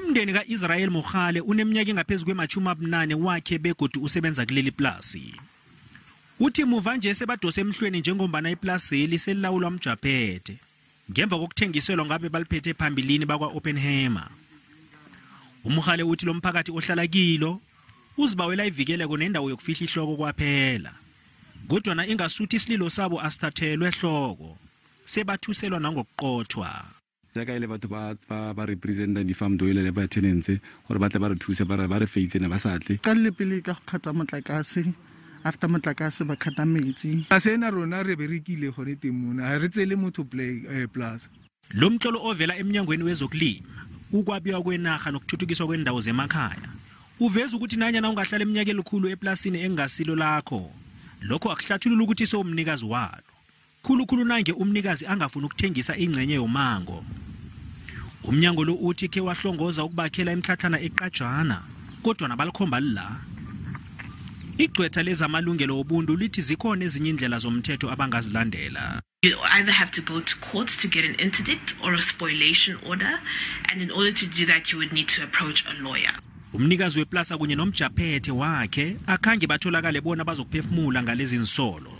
Umndeni ka-Israel Mogale uneminyaka engaphezu kwe-80 wakhe begodu usebenza kuleli plasi. Uthi muva nje sebadose emhlweni njengombana iplaseli selilawulwa mjaphethe ngemva kokuthengiselwa ngabe baliphethe phambilini bakwa-Oppenheimer. UMogale uthi lo mphakathi ohlala kilo uzibawela ivikeleko nendawo yokufihla ihloko kwaphela. Kodwana ingasuthi isililo sabo asithathelwe ehloko, sebathuselwa nangokuqothwa. Jaaka e le batho ba representang di-farm doile le ba tenants gore ba tle ba re thuse, ba re feitse ne ba sa tle. Qalile pele ka go kgatha motlakase, after motlakase ba kgatha metsi. Ase ena rona re berekile gone teng mona, ha re tsele motho plus. Lo mtlolo ovela emnyangweni wezokulima, ukwabiwa kwenarha nokuthuthukiswa kwendawo zemakhaya uveza ukuthi nanyana ungahlala eminyaka elikhulu eplasini engasilo lakho, lokho akuhlathulula ukuthi sewumnikazi walo, khulukhulu nange umnikazi angafuni ukuthengisa ingcenye yomango. Umnyango lo uthi khe wahlongoza ukubakhela imitlhatlhana eqajana, kodwa nabalikhomba la. Igcwetha lezamalungelo wobuntu lithi zikhona ezinye indlela zomthetho abangazilandela. You either have to go to court to get an interdict or a spoliation order, and in order to do that you would need to approach a lawyer. Umnikazi weplasa kunye nomjaphethe wakhe akhange batholakale bona bazokuphefumula ngalezi nsolo.